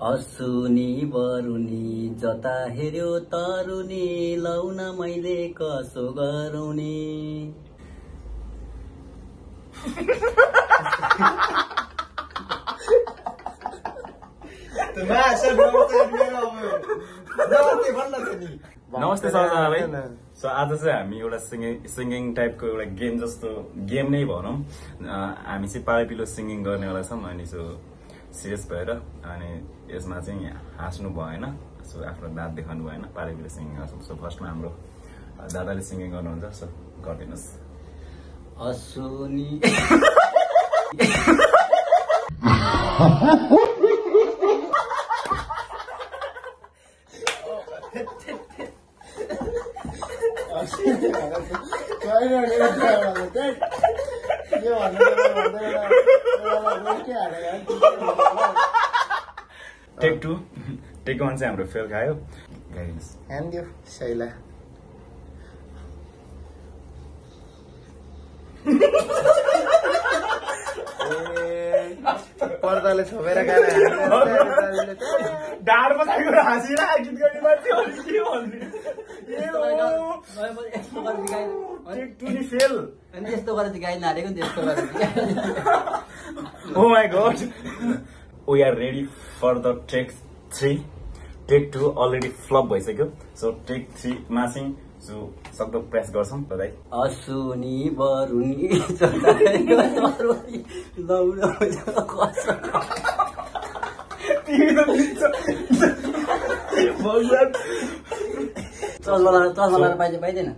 असुनी बरुनी जता हेर्यो तरुनी लाउन मैले कसो गरुनी। नमस्ते सबैजनालाई। सो आज चाहिँ हामी एउटा सिङ्गिङ टाइपको एउटा गेम जस्तो गेम नै भनौँ। हामी चाहिँ पालो सिङ्गिङ गर्नेवाला छौँ। अनि सो सिरियस भएर अनि यसमा चाहिँ हाँस्नु भएन। सो आफ्नो दाँत देखाउनु भएन। पालो सिङ्गिङ गर्छौँ। सो फर्स्टमा हाम्रो दादाले सिङ्गिङ गर्नुहुन्छ। सो गरिदिनुहोस्। असुनी टेक 2 टेक 1 चाहिँ हाम्रो फेल खायो। ह्यान्ड शैला पर्दाले छोपेर डाँड बसाएको हाँसिएर गीत गर्ने मान्छे फेल। अनि त्यस्तो गरेर गाई नारेको नि त्यस्तो गरेर। Oh my god. We are ready for the take 3. Take 2 already flop भइसक्यो। सो टेक 3 मा चाहिँ जो सक्दो प्रेस गर्छौँ बधाई। असुनी बरुनी जता हेर्यो तरुनी लाउन मैले कसो चस्मा लगाएर पाइँदैन।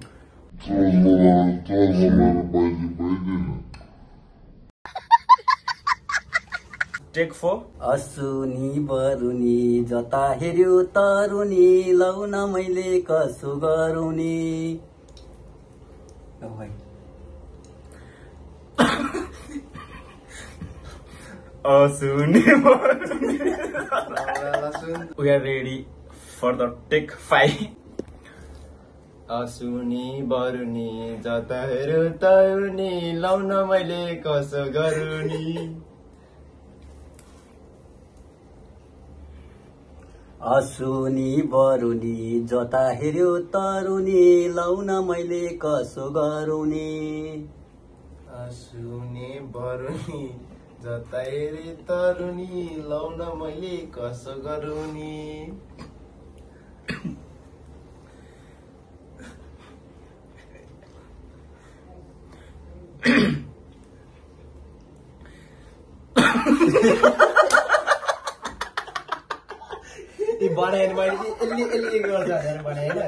टेक 4 असुनी बरुनी जता हेर्यो तरुनी लाउन मैले कसो गरुनी। असुनी We are ready for the take 5. असुनी बरुनी जता हेर्यो तरुनी लाउन मैले कसो गरुनी। असुनी बरुनी जता हेर्यो तरुनी लाउन मैले कसो गरुनी। असुनी बरुनी जता हेर्यो तरुनी लाउन मैले कसो गरुनी। बनाएन मैले यसले गर्छ भनेर बनाएन।